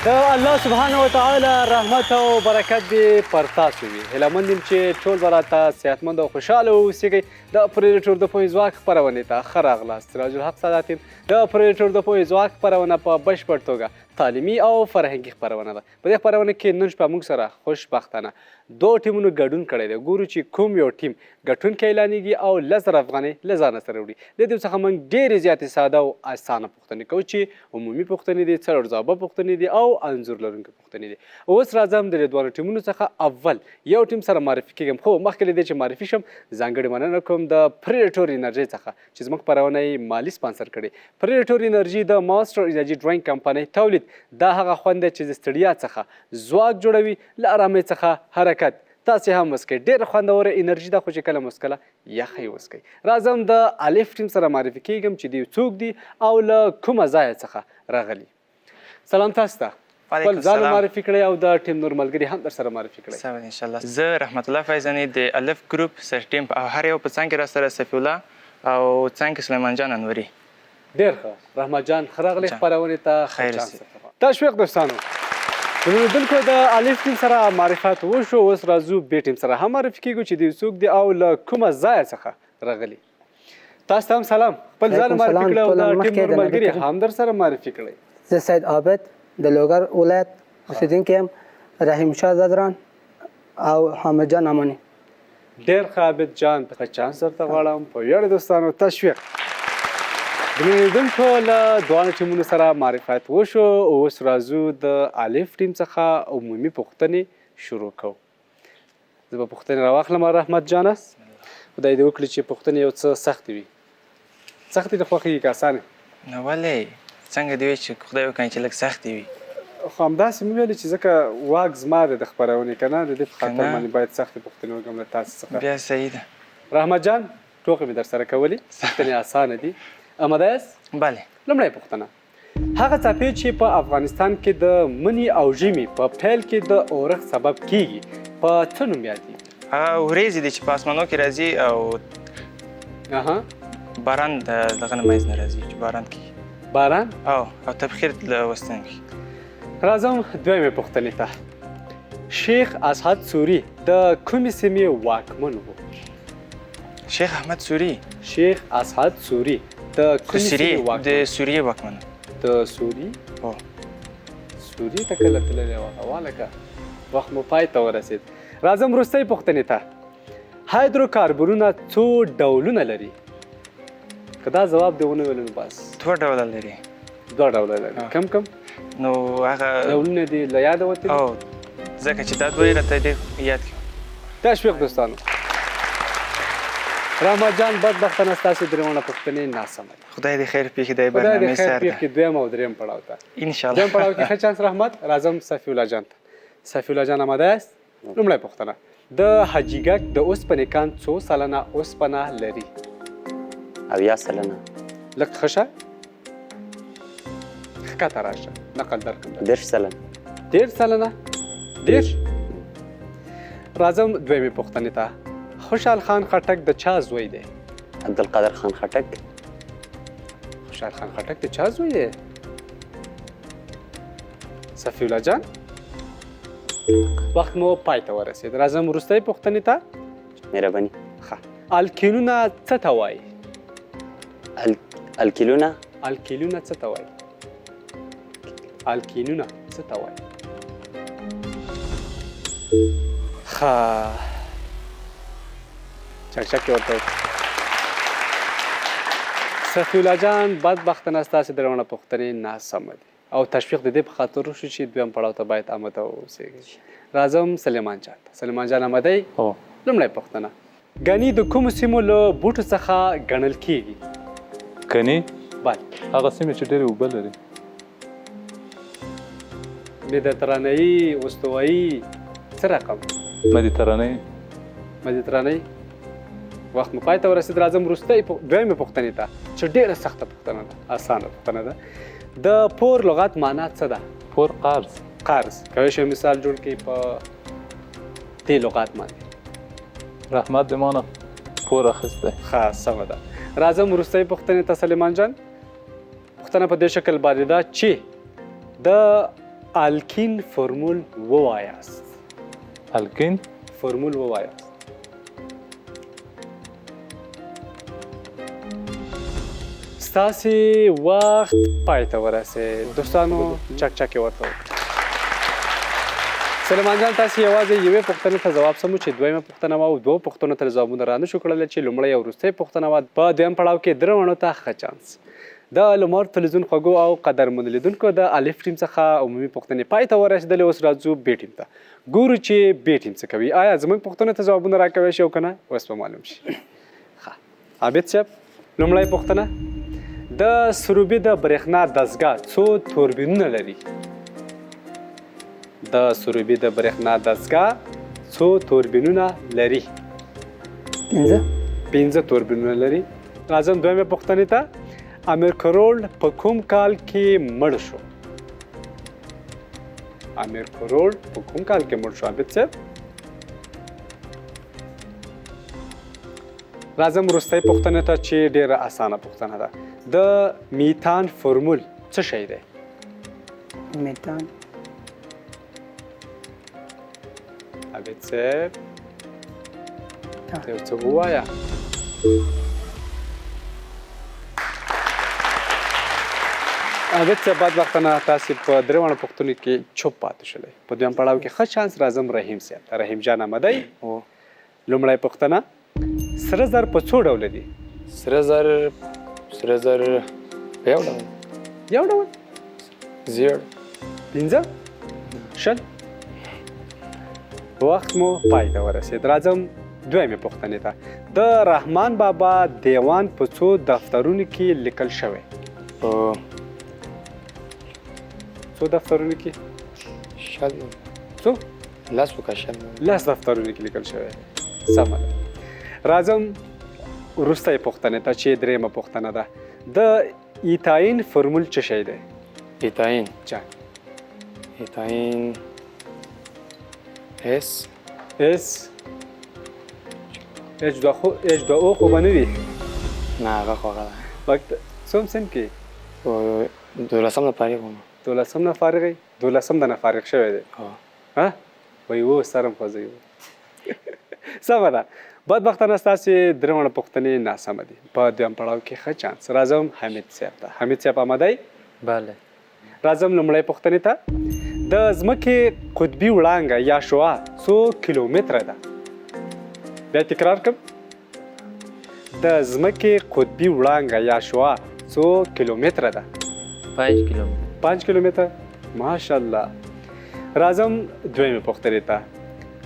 د الله سبحانه وتعالی رحمت او برکت دې پر تاسو وي. هیله مند یم چې ټول به راته صحتمند او خوشحاله واوسیږئ. د پریډیټور د پوهې ځواک خپرونې ته ښه راغلاست. سراج الحق سادات یم. د پریډیټور د پوهې ځواک خپرونه په بشپړ توګه تعلیمي او فرهنګي خپرونه ده. په دې خپرونه کې نن شپه موږ سره خوشبختانه دوو ټیمونو ګډون کړی دی. ګورو چې کوم یو ټیم ګټونکی اعلانیږي او 10,000 افغانۍ له ځانه سره وړي. له دې څخه موږ ډېرې زیاتې ساده او اسانه پوښتنې کوو چې عمومي پوښتنې دي، څلور ځوابه پوښتنې دي او انځور لرونکې پوښتنې دي. اوس راځم د دې دواړو ټیمونو څخه اول یو ټیم سره معرفي کېږم، خو مخکې له دې چې معرفي شم ځانګړې مننه کوم د پریډیټور انرژۍ څخه چې زموږ خپرونه یې مالي سپانسر کړې. پریډیټور انرژي د ماسټر انرژي ډرینک کمپنۍ تولید، دا هغه خوند دی چې د ستړیا څخه ځواک جوړوي، له ارامۍ څخه حرکت. تاسې هم وڅکئ، ډېره خوندوره انرژي ده، خو چې کله مو څکله یخه یې وڅکئ. راځم د الف ټیم سره معرفي کېږم چې دوی څوک دي او له کومه ځایه څخه راغلي. سلام تاسو ته. خپل ځان معرفي کړئ او د ټیم نور ملګري هم درسره معرفي کړئ. سمه ده انشاءالله. زه رحمت الله فیضاني د الف ګروپ سر ټیم او هر یو په څنګ کې راسره صفي الله او څنګ کې سلیمان جان انوري. ډېر ښه رحمت جان، ښه راغلې خپرونې ته، ښه چانس درته غواړم. تشویق دوستانو. درنو د الف ټیم سره معرفت وشو، اوس راځو بي ټیم سره هم معرفي کېږو چې دوی څوک دي او له کومه ځایه څخه راغلي. تاسو ته هم سلام، خپل ځان معرفي کړئ او د ټیم نور ملګري هم در سره معرفي کړئ. زه سید عابد د لوګر ولایت اوسېدونکی یم، رحیم شاه ځدران او حامد جان اماني. ډېر ښه عابد جان، ښه چانس درته غواړم. په ویاړ دوستانو تشویق. درنو له دواړو ټیمونو سره معرفت وشو، اوس راځو د الف ټیم څخه عمومي پوښتنې شروع کوو. زه به پوښتنې راواخلم رحمت جانه، خدای دې وکړي چې پوښتنې یو څه سختې وي. سختې دې خوښېږي که اسانې؟ نه ولې، څنګه دې وې چې خدای وکړي چې لږ سختې وي. خو همداسې مې ویلې چې ځکه واک زما دی د خپرونې که نه، د دې په خاطر باندې باید سختې پوښتنې وکړم له تاسو څخه. بیا صحیح ده. رحمت جان، ټوقې مې درسره کولې، پوښتنې اسانه دي. اماده یاست؟ بله. لومړۍ پوښتنه، هغه څپې چې په افغانستان کې د مني او ژمي په پیل کې د اورښت سبب کیږي په څه نوم یادیږي؟ هغه ورېځې دي چې په اسمانو کې راځي او باران دغه نه منځ نه راځي چې باران کیږي. باران؟ او تبخیر له وسطن کیږي. راځم دویمې پوښتنې ته. شیخ اسعد سوري د کومې سیمې واکمن و؟ شیخ احمد سوري. شیخ اسعد سوري د کومې سیمې واکمن؟ د سوریې واکمن. د سوري؟ هو. سوریې ته کله تللی وه؟ والکه وخت مو پای ته ورسېد. راځم وروستۍ پوښتنې ته. هایدروکاربنونه څو ډولونه لري؟ که دا ځواب دې ونه ویل نو بس. دوه ډوله لري. دوه ډوله لري. کم کم؟ نو هغه ډولونه دې له یاده وتلي؟ هو، ځکه چې دا دوه یې راته ډېر یاد کړي. تشویق دوستانو. رحمت جان، بدبختانه ستاسو درې پوښتنې ناسمه دي. خدای دې خیر پېښې دی، برنامې سر ده. خدای دې خیر پېښ کړي دویم او دریم پړاو ته. ان شاء الله. دویم پړاو کې ښه چانس رحمت. راځم صفي الله جان ته. صفي الله جان اماده یاست؟ لومړۍ پوښتنه، د حاجي ګک د اوسپنې کان څو سلنه اوسپنه لري؟ 70%. لږ ښه شه، ښکته راشه، نقل درکړم. 30%. 30%؟ 30؟ راځم دویمې پوښتنې ته. خوشحال خان خټک د چا زوی دی؟ عبدالقادر خان خټک. خوشحال خان خټک د چا زوی دی؟ صفي الله جان، وخت مو پای ته ورسېد. راځم وروستۍ پوښتنې ته. مهرباني. ښه، الکیلونه څه ته وایي؟ الکیلونه؟ الکیلونه څه ته وایي؟ الکینونه څه ته وایي؟ ښه، چکچک یې ورته وکړه. صفي الله جان، بدبختانه ستاسې درواړه پوښتنې ناسمه دي او تشویق د دې په خاطر وشو چې دویم پړاو ته باید اماده واوسېږئ. راځم سلیمان جان ته. سلیمان جان اماده یې؟ هو. لومړۍ پوښتنه، ګني د کومو سیمو له بوټو څخه ګڼل کیږي؟ ګني؟ بله. هغه سیمې چې ډېرې اوبه لري. مدیترانهيي، استوایي، څه رقم؟ مدیترانهيي. مدیترانهيي. وخت مو پای ته ورسېد. راځم وروستۍ دویمې پوښتنې ته چې ډېره سخته پوښتنه ده، اسانه پوښتنه ده. د پور لغت معنا څه ده؟ پور قرض. قرض. کولی شئ مثال جوړ کړئ په دې لغت باندې؟ رحمت د مانه پور اخیستی. ښه، سمه ده. راځم وروستۍ پوښتنې ته سلیمان جان. پوښتنه په دې شکل باندې ده چې د الکین فرمول ووایاست. الکین فرمول ووایاست. ستاسې وخت پای ته ورسېد دوستانو، چک چک یې ورته وکړه. سلیمان جان، تاسې یوازې یوې پوښتنې ته ځواب سمو چې دویمه پوښتنه وه او دوو پوښتنو ته ځوابونه را نشو کړلی چې لومړۍ او وروستۍ پوښتنه وه. په دویم پړاو کې درې ته ښه چانس. د لمر تلویزیون خوږو او قدرمنو لیدونکو، د الف ټیم څخه عمومي پوښتنې پای ته ورسېدلې. اوس راځو بي ټیم ته، ګورو چې بي ټیم څه کوي. آیا زموږ پوښتنو ته ځوابونه راکوی شي او که نه، اوس به معلوم شي. ښه عابد صاحب، لومړۍ پوښتنه: د سروبي د برېښنا دستګاه څو توربینونه لري؟ د سروبي د برېښنا دستګاه څو توربینونه لري؟ 5. 5 توربینونه لري. راځم دویمې پوښتنې ته. امیر کروړ په کوم کال کې مړ شو؟ امیر کروړ په کوم کال کې مړ شو؟ عابد صاحب. راځم وروستۍ پوښتنې ته چې ډېره اسانه پوښتنه ده. د میتان فرمول څه شی دی؟ میتان. عابد صاحب، ته یو څه ووایه. عابد صاحب، بدبختانه تاسې په درې واړو پوښتنو کې چوپ پاتې شولئ. په دویم پړاو کې ښه چانس. راځم رحیم صاحب ته. رحیم جان، آماده یې؟ هو. لومړی پوښتنه: سره زر په څو ډوله دي؟ سره زر په یو ډول. یو ډول؟ زیړ. 15، 20. وخت مو پای ته ورسېد. راځم دویمې پوښتنې ته. د رحمان بابا دیوان په څو دفترونو کې لیکل شوی؟ په څو دفترونو کې؟ 20. څو؟ 10 وکړه، 20. 10 دفترونو کې لیکل شوی، سمه ده. راځم وروستۍ پوښتنې ته چې درېیمه پوښتنه ده. د ایتاین فرمول څه شی دی؟ ایتاین؟ چا؟ ایتاین اس. اس اچ دوه، خو اچ دوه او خو به نه وي؟ نه، هغه خو هغه ده. وخت څوم صنف کې؟ دولسم نه فارغ وم. دولسم نه فارغ یې؟ دولسم د نه فارغ شوی دی؟ هو. ها، وایي و سرم خوځوي. سمه ده. بدبختانه ستاسې درې واړه پوښتنې ناسمه دي. په دویم پړاو کې ښه چانس. راځم حمید صاحب ته. حمید صاحب، آماده یې؟ بله. راځم لومړۍ پوښتنې ته. د ځمکې قطبي وړانګه یا شعاع څو کیلومتره ده؟ بیا تکرار کړم، د ځمکې قطبي وړانګه یا شعاع څو کیلومتره ده؟ 5 کیلومتر. 5 کیلومتر، ماشاءالله. راځم دویمې پوښتنې ته.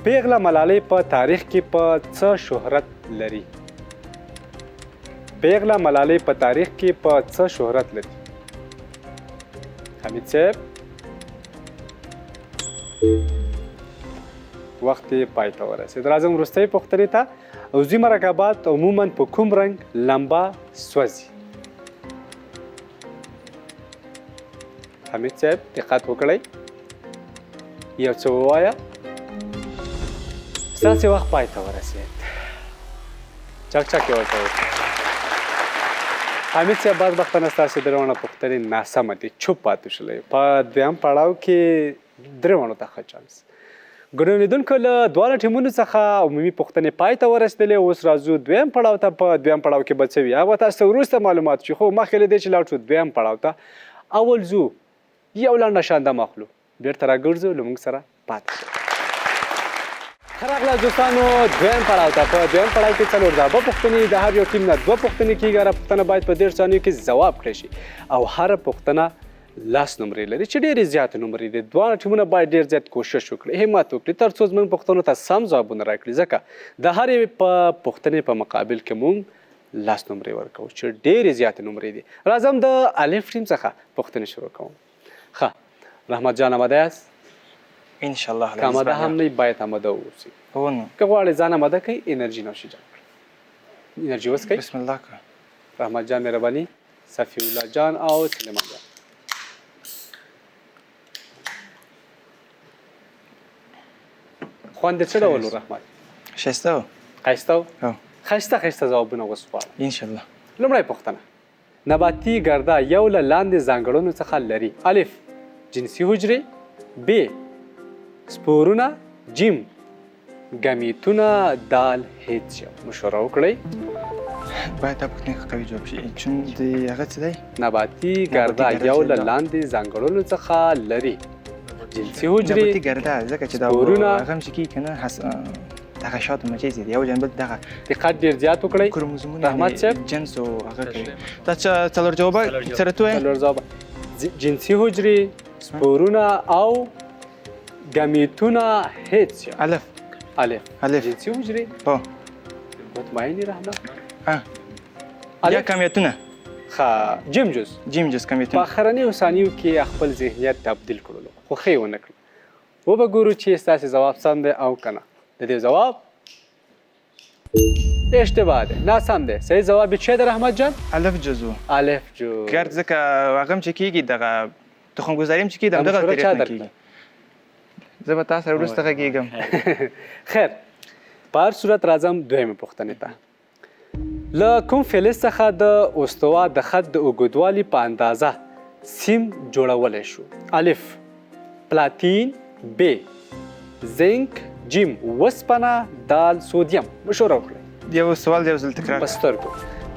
پیغله ملالۍ په تاریخ کې په څه شهرت لري؟ پیغله ملالۍ په تاریخ کې په څه شهرت لري؟ حمید صاحب، وخت یې پای ته ورسېد. راځم وروستۍ پوښتنې ته. عضوي مرکبات عموما په کوم رنګ لمبه سوځي؟ حمید صاحب، دقت وکړئ، یو څه ووایه. ستاسې وخت پای ته ورسېد. چک چک یې ورته وکړه. حمید صاحب، بدبختانه ستاسې درې واړه پوښتنې ناسمه دي، چوپ پاتې شولئ. په دویم پړاو کې درې واړو ته ښه چانس. ګډون لیدونکو، له دواړو ټیمونو څخه عمومي پوښتنې پای ته ورسېدلې. اوس راځو دویم پړاو ته. په دویم پړاو کې به څه وي، هغه به تاسو ته وروسته معلومات شي، خو مخکې له دې چې لاړ شو دویم پړاو ته، اول ځو یو لنډه شانده اخلو، بیرته راګرځو. له موږ سره پاتې شئ. ښه راغلاست دوستانو دویم پړاو ته. په دویم پړاو کې څلور ځوابه پوښتنې، د هر یو ټیم نه دوه پوښتنې کېږي. هره پوښتنه باید په 30 ثانیو کې ځواب کړی شي او هره پوښتنه 10 نمرې لري چې ډېرې زیاتې نمرې دي. دواړه ټیمونه باید ډېر زیات کوشش وکړي، همت وکړي، تر څو زموږ پوښتنو ته سم ځوابونه راکړي، ځکه د هرې په پوښتنې په مقابل کې موږ 10 نمرې ورکوو چې ډېرې زیاتې نمرې دي. راځم د الف ټیم څخه پوښتنې شروع کوم. ښه رحمت جان، آماده یاست؟ انشاءالله. که آماده هم نه باید آماده واوسئ. هو نو. که غواړئ ځان آماده کړئ، انرژي نوشي جان کړئ، انرژي وڅښئ. بسم الله که. رحمت جان مهرباني، صفي الله جان او سلیمان جان. خوند یې څه ډول و رحمت؟ ښایسته و. ښایسته و؟ هو. ښایسته ښایسته ځوابونه اوس غواړم. انشاءالله. لومړۍ پوښتنه: نباتي ګرده یو له لاندې ځانګړنو څخه لري. الف جنسي حجرې، ب سپورونه، جیم ګمیتونه، دال هیڅ یو. مشوره وکړئ. باید دا پوښتنه قوي جواب شي، چون د هغه څه دی؟ نباتي ګرده یو له لاندې ځانګړنو څخه لري: جنسي حجرې، نباتي ګرده، ځکه چې دا سپورونه. هغه هم چې کېږي که نه، دغه شاتو مچۍ دي یو جنبل دغه. دقت ډېر زیات وکړئ. کروموزومونه رحمت صاحب. جنس او هغه کوي. دا څلور جوابه سره ته وایې؟ څلور ځوابه: جنسي حجرې، سپورونه او ګمیتونه، هیڅ یو. الف. الف. الف. جنسي حجرې. هو. مطمئن یې رحمت؟ ها. یا کمیتونه. ښه، جیم جز. جیم جز په کمیتونه. اخرنیو ثانیو کې خپل ذهنیت تبدیل کړلو، خو ښه یې ونه کړل. وبه ګورو چې ستاسې ځواب سم دی او که نه. د دې ځواب اشتباه دی، ناسم دی. صحیح ځواب یې څه دی رحمت جان؟ الف جزو. الف جز. ګرد، ځکه هغه هم چې کېږي، دغه تخمګذاري هم چې کېږي، دا همدغه مشوره طریق چا نه درکړه؟ کېږي. زه به تا سره وروسته غږېږم. خیر، په هر صورت راځم دویمې پوښتنې ته. له کوم فلز څخه د استوا د خط د اوږدوالي په اندازه سیم جوړولی شو؟ الف پلاتین، ب زنک، جیم وسپنه، دال سودیم. مشوره وکړئ. یو سوال یو ځل تکرار په سترګو.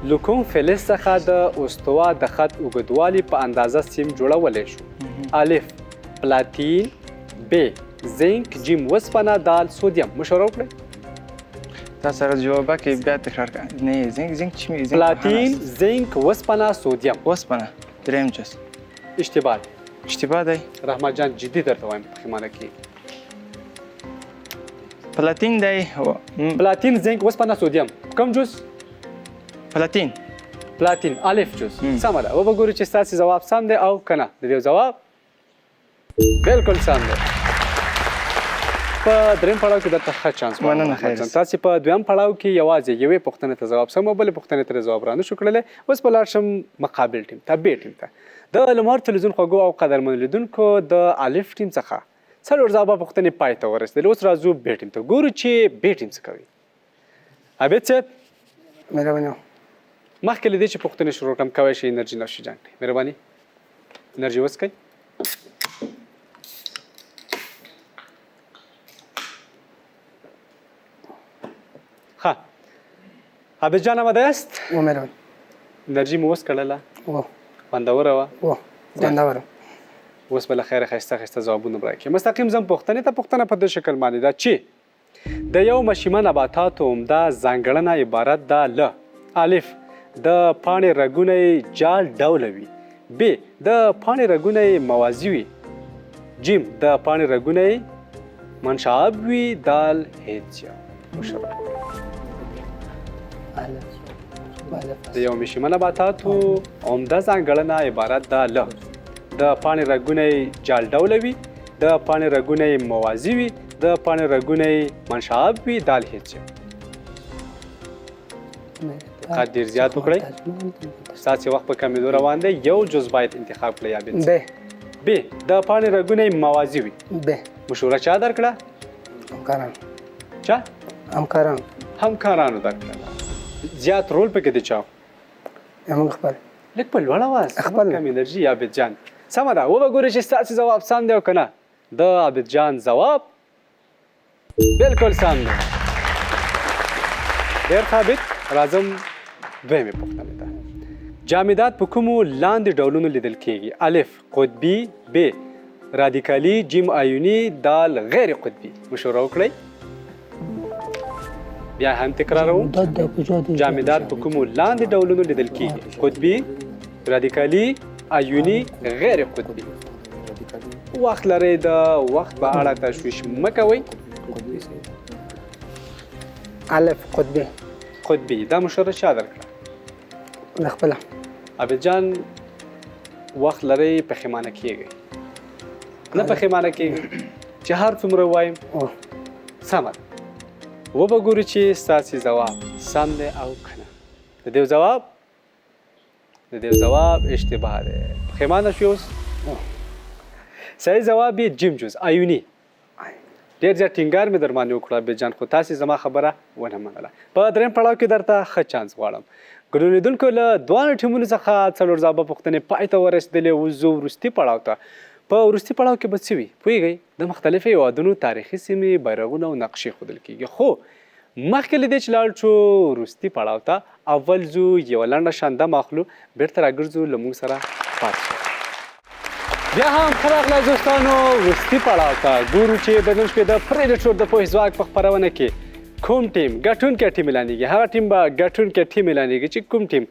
له کوم فلز څخه د استوا د خط اوږدوالي په اندازه سیم جوړولی شو؟ الف پلاتین، ب زنک، جیم وسپنه، دال سودیم. مشوره وکړئ. تا سره جوابه کې بیا تکرار کړه. نه، زنک، زنک چې مې زنک. پلاتین، زنک، وسپنه، سودیم. وسپنه، دریم جز. اشتباه دی. اشتباه دی. رحمت جان، جدي درته وایم، پښیمانه کېږي. پلاتین دی. پلاتین، زنک، وسپنه، سودیم، کوم جز؟ پلاتین. پلاتین، الف جز. سمه ده. وبه ګورو چې ستاسې ځواب سم دی او که نه. د دې ځواب بالکل سم دی. په دریم پړاو کې درته ښه چانس غواړم. مننه، خیر. تاسې په دویم پړاو کې یوازې یوې پوښتنې ته ځواب سم او بلې پوښتنې ته ځواب رانه شو کړلی. اوس به لاړ شم مقابل ټیم ته، ب ټیم ته. د لمر تلویزیون خوږو او قدرمنو لیدونکو، د الف ټیم څخه څلور ځوابه پوښتنې پای ته ورسېدلې. اوس راځو ب ټیم ته، ګورو چې ب ټیم څه کوي. عابد صاحب. مهرباني. مخکې له دې چې پوښتنې شروع کړم، کوی شئ انرژي نوشي جان کړئ. مهرباني، انرژي وڅکئ. ښه، عابد جان، آماده یاست؟ و، مهرباني. انرژي مو وڅکړله؟ و. خوندوره وه؟ و، خوندوره. اوس به له خیره ښایسته ښایسته ځوابونه به راکړي. مستقیم ځم پوښتنې ته. پوښتنه په دې شکل باندې ده چې د یو مشیمه نباتاتو عمده ځانګړنه عبارت ده له: الف د پاڼې رګونه یې جال ډوله وي، ب د پاڼې رګونه یې موازي وي، جیم د پاڼې رګونه یې منشعب وي، دال هیڅ یو. مشوره. د یو مشیمه نباتاتو عمده ځانګړنه عبارت ده له: د پاڼې رګونه یې جال ډوله وي، د پاڼې رګونه یې موازي وي، د پاڼې رګونه یې منشعب وي، دال هیڅ یو. دقت ډېر زیات وکړئ، ستاسې وخت په کمېدو روان دی. یو جز باید انتخاب کړئ. عابد. ب. ب، د پاڼې رګونه یې موازي وي. ب. مشوره چا درکړه؟ همکاران. چا؟ همکاران. همکارانو درکړه. زیات رول پکې د چا؟ موږ خپل. لږ په لوړ اواز. خپل. کم انرژي. عابد جان، سمه ده. وبه ګورو چې ستاسې ځواب سم دی او که نه. د عابد جان ځواب بالکل سم دی. ډېر ښه عابد. راځم دویمې پوښتنې ته. جامدات په کومو لاندې ډولونو لیدل کیږي؟ الف قطبي، ب رادیکالي، جیم آیوني، دال غیر قطبي. مشوره وکړئ. بیا هم تکراروم، جامدات په کومو لاندې ډولونو لیدل کیږي؟ قطبي، رادیکالي، آیوني، غیر قطبي. وخت لرئ، د وخت په اړه تشویش مه کوئ. الف قطبي. قطبي، دا مشوره چا درکړه؟ د خپله. عابد جان، وخت لرئ، پښیمانه کیږئ نه؟ پښیمانه کیږئ چې هر څومره وایم. سمه ده. وبه ګورو چې ستاسې ځواب سم دی او که نه. د دې ځواب اشتباه دی. پښیمانه شوې اوس. صحیح ځواب یې جیم جز آیوني. ډېر زیات ټینګار مې در باندې وکړ عابد جان، خو تاسې زما خبره ونه منله. په دریم پړاو کې درته ښه چانس غواړم. ګډون لیدونکو، له دواړو ټیمونو څخه څلور ځوابه پوښتنې پای ته ورسېدلې. اوس ځو وروستي پړاو ته. په وروستي پړاو کې به څه وي؟ پوهېږئ؟ د مختلفو هېوادونو تاریخي سیمې، بیرغونه او نقشې ښودل کېږي. خو مخکې له دې چې لاړ شو وروستي پړاو ته، اول ځو یوه لنډه شان دمه اخلو، بېرته راګرځو، له موږ سره پاتې شئ. بیا هم ښه راغلاست دوستانو، وروستي پړاو ته ګورو چې د نن شپې د پرېډیټور د پوهې ځواک په خپرونه کې کوم ټیم ګټونکی ټیم اعلانېږي. هغه ټیم به ګټونکی ټیم اعلانېږي چې کوم ټیم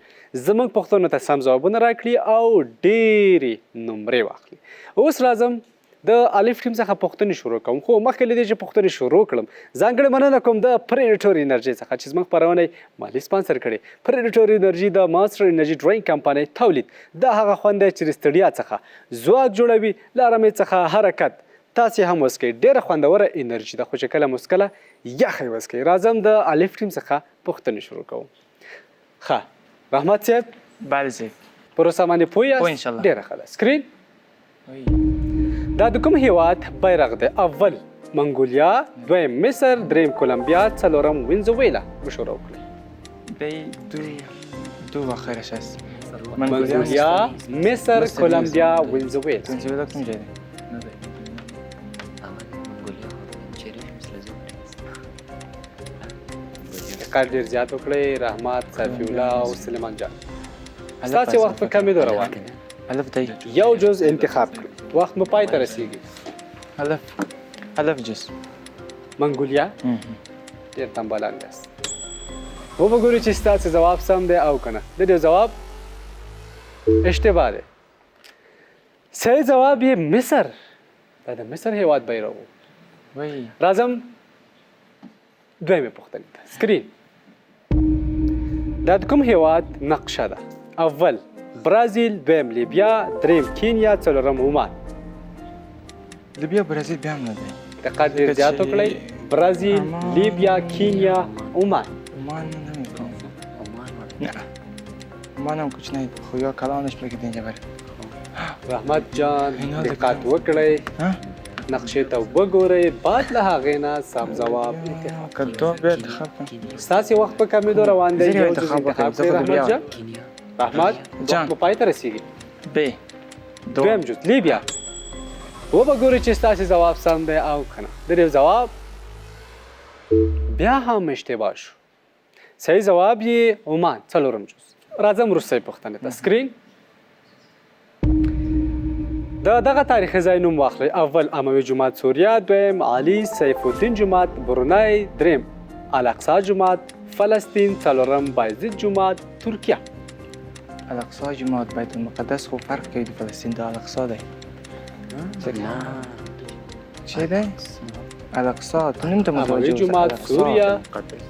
زموږ پوښتنو ته سم ځوابونه راکړي او ډېرې نمرې واخلي. اوس راځم د الف ټیم څخه پوښتنې شروع کوم، خو مخکې له دې چې پوښتنې شروع کړم ځانګړې مننه کوم د پریډیټور انرژي څخه چې زموږ خپرونه یې مالي سپانسر کړې. پریډیټور انرژي د ماسټر انرژي ډرینک کمپنۍ تولید دا هغه خوند دی چې د ستړیا څخه ځواک جوړوي، له ارامۍ څخه حرکت. تاسې هم وڅکئ، ډېره خوندوره انرژي ده، خو چې کله مو څکله یخه یې وڅکئ. راځم د الف ټیم څخه پوښتنې شروع کوم. ښه رحمت صاحب. بله صاحب. پروسه باندې پوه یاست؟ پوه انشاءالله. ډېره ښه ده. سکرین. دا د کوم هیواد بیرغ دی؟ اول منګولیا، دویم مصر، دریم کولمبیا، څلورم ونزویلا. مشوره وکړئ. دی دو دو آخرش است. منګولیا، مصر، کولمبیا، ونزویلا. ونزویلا کوم ځای دی؟ دقت ډېر زیات وکړئ. رحمت، صفی الله او سلیمان جان، ستاسې وخت په کمېدو روان دی. الف دی. یو جز انتخاب کړئ، وخت مو پای ته رسیږي. الف، الف جز. منګولیا. ډېر تنبلان یاست. وبه ګورو چې ستاسې ځواب سم دی او که نه. د دې ځواب اشتباه دی. صحیح ځواب یې مصر. دا د مصر هیواد بیرغ و. راځم دویمې پوښتنې ته. سکرین. دا د کوم هیواد نقشه ده؟ اول برازیل، دویم لیبیا، دریم کینیا، څلورم عمان. لیبیا برازیل بیا هم نه دی. دقت ډېر زیات وکړئ. برازیل، لیبیا، کینیا، عمان. عمان نه می‌کنم. نه. عمان هم کوچنی دی، خو یا کلانش پکې دی جبر. رحمت جان دقت وکړئ، نقشې ته وګورئ، بعد له هغې نه سم ځواب انتخاب. که دوه بیا انتخاب کړم. ستاسې وخت په کمېدو روان دی. زه یو یو جز انتخاب انتخاب وکړم، زه کړئ خو رحمت بیا. جان. رحمت جان. وخت مو پای ته رسېږي. ب. دویم جز لیبیا. وبه ګورو چې ستاسې ځواب سم دی او که نه. د دې ځواب بیا هم اشتباه شو. صحیح ځواب یې عمان، څلورم جز. راځم وروستۍ پوښتنې ته. سکرین. د دغه تاریخي ځای نوم واخلئ. اول اموي جومات سوریا، دویم علي سیف الدین جومات برونای، دریم الاقصا جومات فلسطین، څلورم بایزید جومات ترکیه. الاقصا جومات بیت المقدس خو فرق کوي د فلسطین، دا الاقصا دی. چی دی؟ الاقصا ته نوم ته اموي متوجه اوسه. جومات الاقصا. سوریا،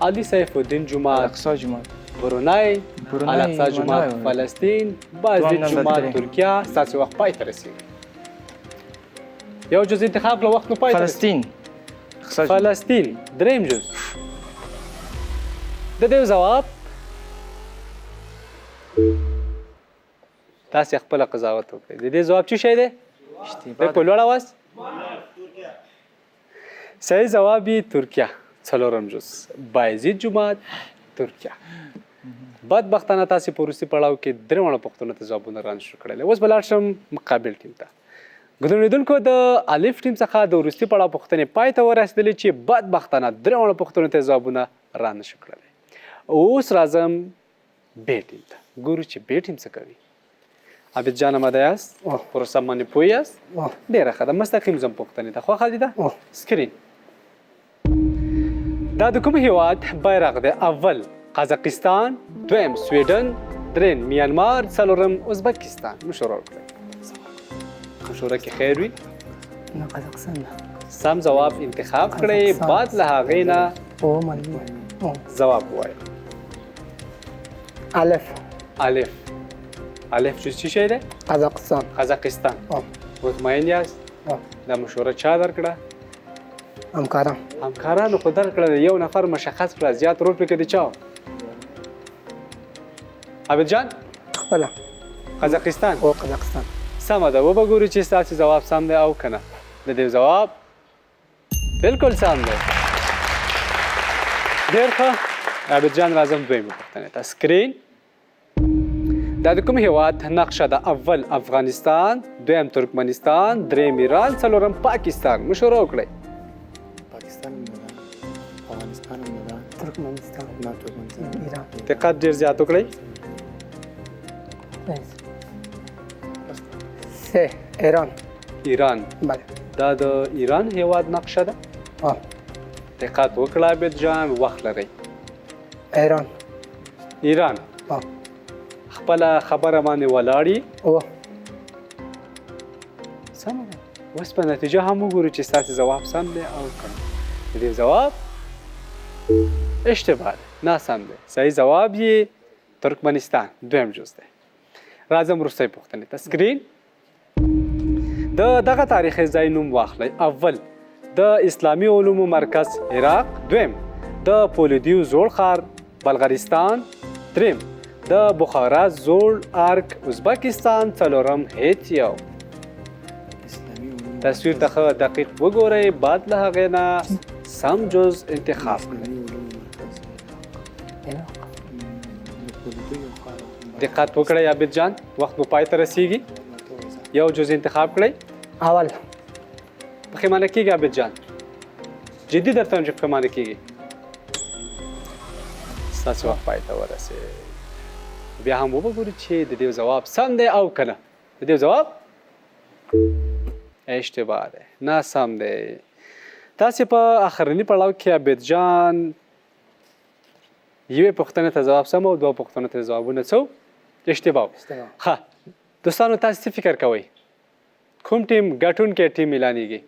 علي سیف الدین جومات الاقصا جومات برونای، برونای، الاقصا جومات برونای. فلسطین، بایزید دوهم نمبر جومات درې. ترکیه. ستاسې وخت پای ته رسېږي. یو جز انتخاب کړه، وخت مو پای ته رسېږي. فلسطین. اقصا جومات. فلسطین، دریم جز. د دې ځواب تاسې خپله قضاوت وکړئ. د دې ځواب څه شی دی؟ اشتباه په لوړ اواز. صحیح ځواب یې ترکیه، څلورم جز بایزید جومات ترکیه. بدبختانه تاسې په وروستي پړاو کې درې واړه پوښتنو ته ځوابونه رانه شو کړلی. اوس به لاړ شم مقابل ټیم ته. ګډونېدونکو د الف ټیم څخه د وروستي پړاو پوښتنې پای ته ورسېدلې چې بدبختانه درې واړه پوښتنو ته ځوابونه رانه شو کړلی. اوس راځم بې ټیم ته، ګورو چې بې ټیم څه کوي. عابد جان آماده یاست؟ پروسه باندې پوه یاست؟ ډېره ښه ده. مستقیم ځم پوښتنې ته. خوښه دې ده؟ سکرین. دا د کوم هیواد بیرغ دی؟ اول قزاقستان، دویم سویډن، دریم میانمار، څلورم ازبکستان. مشوره وکړئ. مشوره کې خیر وي؟ نه، قزاقستان نه. سم ځواب انتخاب کړئ، بعد له هغې نه ځواب ووایئ. الف. الف. الف چې څه شی دی؟ قزاقستان. قزاقستان. مطمئن یاست؟ دا مشوره چا درکړه؟ همکاران. همکارانو خو درکړه، یو نفر مشخص کړه، زیات رول پکې د چا و؟ عابد جان؟ خپله. قزاقستان. او قزاقستان. سمه ده. وبه ګورو چې ستاسې ځواب سم دی او که نه. د دې ځواب بالکل سم دی. ډېر ښه. عابد جان راځم دویمې پوښتنې ته. سکرین. دا د کوم هیواد نقشه ده؟ اول افغانستان، دویم ترکمنستان، دریم ایران، څلورم پاکستان. مشوره وکړئ. پاکستان هم نه ده، افغانستان هم نه ده، ترکمنستان، نه ترکمنستان، ایران. دقت ډیر زیات وکړئ. سه ایران. ایران. بله. دا د ایران هیواد نقشه ده. دقت وکړه عابد جان، وخت لرئ. ایران. ایران. خپله خبره باندې ولاړ یې. سمه ده. اوس به نتیجه هم وګورو چې ستاسې ځواب سم دی او که نه. د دې ځواب اشتباه دی، ناسم دی. صحیح ځواب یې ترکمنستان دویم جز دی. راځم وروستۍ پوښتنې ته. سکرین. د دغه تاریخي ځای نوم واخلئ. اول د اسلامي علومو مرکز عراق، دویم د پولیدیو زوړ ښار بلغارستان، دریم د بخارا زوړ ارک ازبکستان، څلورم هیڅ یو. تصویر ته ښه دقیق وګورئ، بعد له هغې نه سم جز انتخاب کړئ. دقت وکړئ عابد جان، وخت مو پای ته رسیږي. یو جز انتخاب کړئ. اول. پښیمانه کیږي عابد جان، جدي درته وایم چې پښیمانه کیږي. ستاسو وخت پای ته ورسېد. بیا هم وګورو چې د دې ځواب سم دی او که نه. د دې ځواب اشتباه دی، ناسم دی. تاسې په اخرني پړاو کې عابد جان یوې پوښتنې ته ځواب سم او دوه پوښتنو ته ځوابونه څه اشتباه. ښه دوستانو، تاسې څه فکر کوئ؟ کوم ټیم ګټونکی ټیم اعلانېږي؟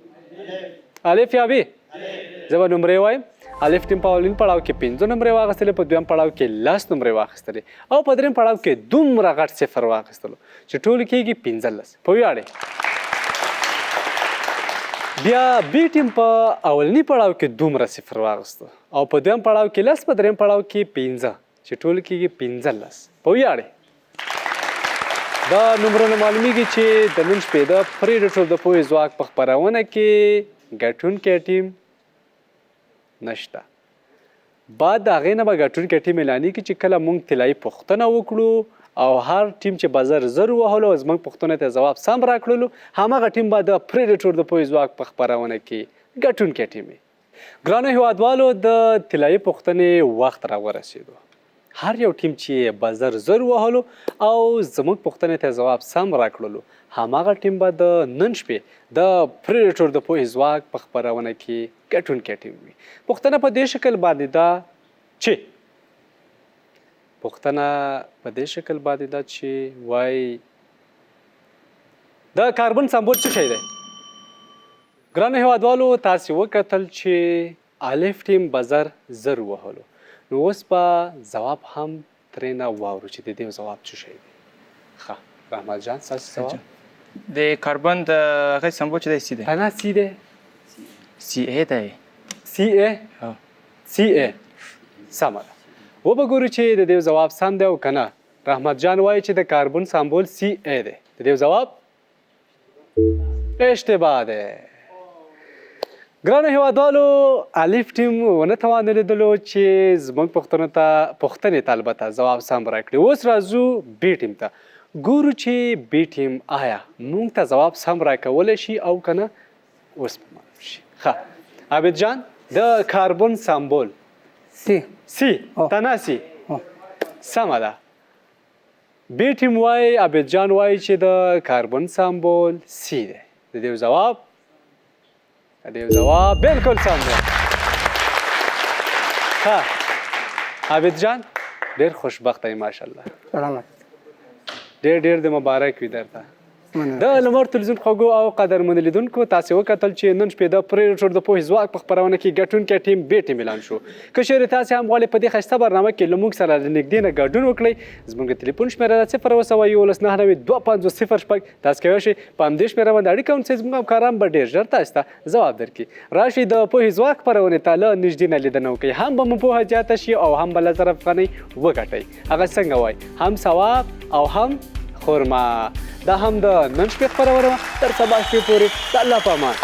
الف یا بی؟ زه به نمرې وایم. الف ټیم په اولین پړاو کې 5 نمرې واخیستلې، په دویم پړاو کې 10 نمرې واخیستلې او په دریم پړاو کې دومره غټ صفر واخیستلو چې ټول کېږي 15. په ویاړې. بیا بی ټیم په اولني پړاو کې دومره صفر واخیستو او په دویم پړاو کې 10، په دریم پړاو کې 5 چې ټول کېږي 15. په ویاړې. دا نمرونه معلومیږي چې د نن شپې د پریډیټور د پوهې ځواک په خپرونه کې ګټونکی ټیم نشته. بعد د هغې نه به ګټونکی ټیم اعلانېږي چې کله موږ طلایي پوښتنه وکړو او هر ټیم چې بزر زر وهلو او زموږ پوښتنې ته ځواب سم راکړلو، هماغه ټیم به د پریډیټور د پوهې ځواک په خپرونه کې ګټونکی ټیم وي. ګرانو هیوادوالو، د طلایي پوښتنې وخت راورسېدو. هر یو ټیم چې بزر زر وهلو او زموږ پوښتنې ته ځواب سم راکړلو، هماغه ټیم به د نن شپې د پریډیټور د پوهې ځواک په خپرونه کې ګټونکی ټیم وي. پوښتنه په دې شکل باندې ده چې وایي د کاربن سمبول څه شی دی؟ ګرانو هیوادوالو، تاسې وکتل چې الف ټیم بزر زر وهلو، نو اوس به ځواب هم ترې نه واورو چې د دې ځواب څه شی دی. ښه رحمت جان، ستاسې ځواب؟ د کاربن د هغې سمبول چې دی سی دی. تنه سی دی؟ سی ای دی. سی ای؟ سی ای سمه ده. وبه ګورو چې د دې ځواب سم دی او که نه. رحمت جان وایي چې د کاربن سمبول سی ای دی. د دې ځواب اشتباه دی. ګرانو هیوادوالو، الف ټیم ونه توانېدلو چې زموږ پوښتنې ته البته ځواب سم راکړي. اوس راځو بی ټیم ته، ګورو چې بی ټیم آیا موږ ته ځواب سم راکولی شي او که نه. اوس به معلوم شي. ښه عابد جان، د کاربن سمبول سی. سی، تنه سی، سمه ده. بی ټیم وایي، عابد جان وایي چې د کاربن سمبول سی دی. د دې ځواب بالکل سم دی. ښه عابد جان، ډېر خوشبخته یې ماشاءالله. سلامت. ډېر ډېر د مبارک وي درته. د لمر تلویزیون خوږو او قدرمنو لیدونکو، تاسې وکتل چې نن شپې د پریډیټور د پوهې ځواک په خپرونه کې ګټونکی ټیم بی ټیم اعلان شو. که چېرې تاسې هم غواړئ په دې ښایسته برنامه کې له موږ سره له نږدې نه ګډون وکړئ، زموږ د تلیفون شمېره ده 071 99 25 06. تاسو کولی شئ په همدې شمېره باندې اړیکه ونیسئ، زموږ همکاران به ډېر ژر تاسو ته ځواب درکړي. راشئ د پوهې ځواک خپرونې ته له نږدې نه لیدنه وکړئ، هم به مو پوهه زیاته شي او هم به 10,000 افغانۍ وګټئ. هغه څنګه وایي؟ هم ثواب او هم خورما. دا هم د نن شپې خپرونه وه. تر سبا شپې پورې د الله په امان.